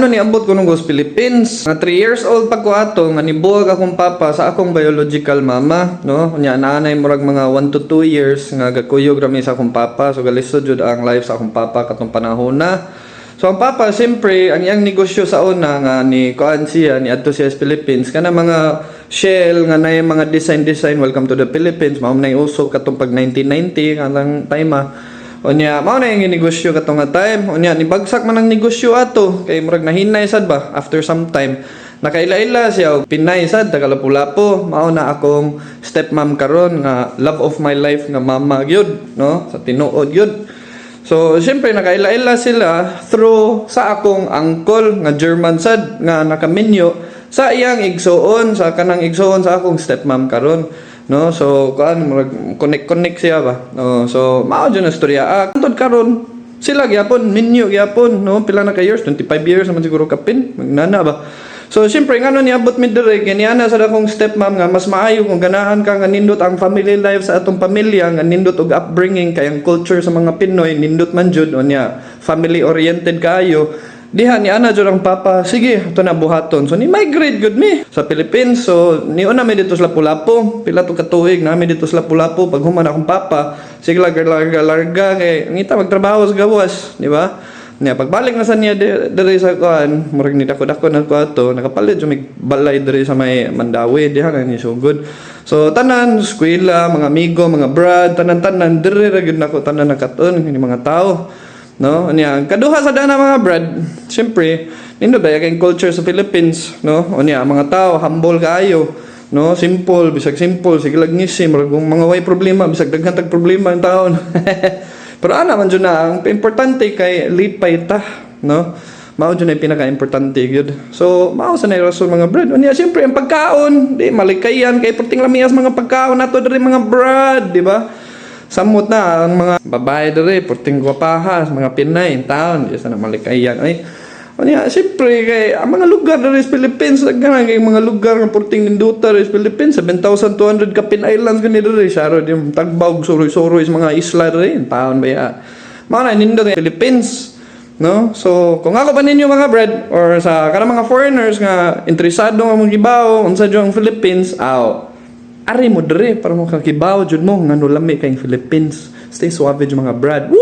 Niabot ko nung sa Philippines. Nga 3 years old pa ko ato nga nibuwag akong papa sa akong biological mama, no? Unya naanay murag mga 1 to 2 years nga gakuyog ra mi sa akong papa. So galisod jud ang life sa akong papa katong panahon na. So ang papa, siyempre, ang iyang negosyo sa una nga ni kuan siya ni adto siya sa Philippines, kana mga shell nga naay mga design design, "Welcome to the Philippines." Mao nay uso katong pag 1990 kanang time ah. Unya, mao na yung negosyo katong nga time. Unya, nibagsak man ang negosyo ato kay murag nahinay sad ba after some time. Nakaila-ila siya og Pinay sad, taga Lapu-Lapu. Mao na akong stepmom karon nga love of my life nga mama gyud, no? Sa tinuod gyud. So, siyempre, nakaila-ila sila through sa akong uncle nga German sad nga nakaminyo sa iyang igsuon, sa kanang igsuon sa akong stepmom karon. No? So, kuan murag connect-connect siya ba. No? So, mao jud ang istorya. Ah, hantod karon sila gyapon, minyo gyapon, no? Pila na ka years? 25 years naman siguro kapin. Magnana ba? So, siyempre, ngano niabot mi diri, kay niana sa akong stepmom nga mas maayo kung ganahan ka nga nindot ang family life sa atong pamilya, nga nindot og upbringing, kay ang culture sa mga Pinoy, nindot man jud, unya, family oriented kaayo. Diha ni ana jud ang papa, sige, ato na buhaton. So ni migrate gud mi sa Philippines. So niuna mi dito sa Lapu-Lapu. Pila to ka tuig nami dito sa Lapu-Lapu. Pag human akong papa, sige larga larga larga kay ngita magtrabaho sa gawas, di ba? Niya pagbalik na sa niya diri sa kuan, murag ni dako-dako na ko ato, nakapalit jud mig balay diri sa may Mandaue, diha na ni sugod. So tanan, eskwela, mga amigo, mga brad, tanan-tanan diri ra gyud nako tanan nakat-on ni mga tao. No? Unya, ang kaduha sa dana, mga brad, siyempre, nindot ba kay culture sa Philippines, no? Unya, ang mga tao humble kaayo, no? Simple, bisag simple, sige lang ngisi, murag kung mga way problema, bisag daghan tag problema ang taon. Pero ana man jud na, ang importante kay lipay ta, no? Mao jud na pinaka-importante gyud. So, mao sa na rason, mga brad. Unya, siyempre ang pagkaon, di malikayan kay perting lamias mga pagkaon nato diri, mga brad, di ba? Samot na ang mga babae diri, perting gwapahas, mga Pinay, taon, di sa na malikayan. Ay, unya, siyempre, kay ang mga lugar diri sa Philippines, daghan kay mga lugar nga perting ninduta diri sa Philippines, 7,200 kapin islands gani diri, saro yung tagbaw, suroy-suroy sa mga isla diri, taon ba ya. Mao na nindot ang Philippines. No? So, kung ako pa ninyo, mga brad, or sa kanang mga foreigners nga interesado nga mokibaw unsa jud ang Philippines, aw, ari mo diri para mo kakibaw jud mo ngano lami kayong Philippines. Stay suave, mga brad. Woo!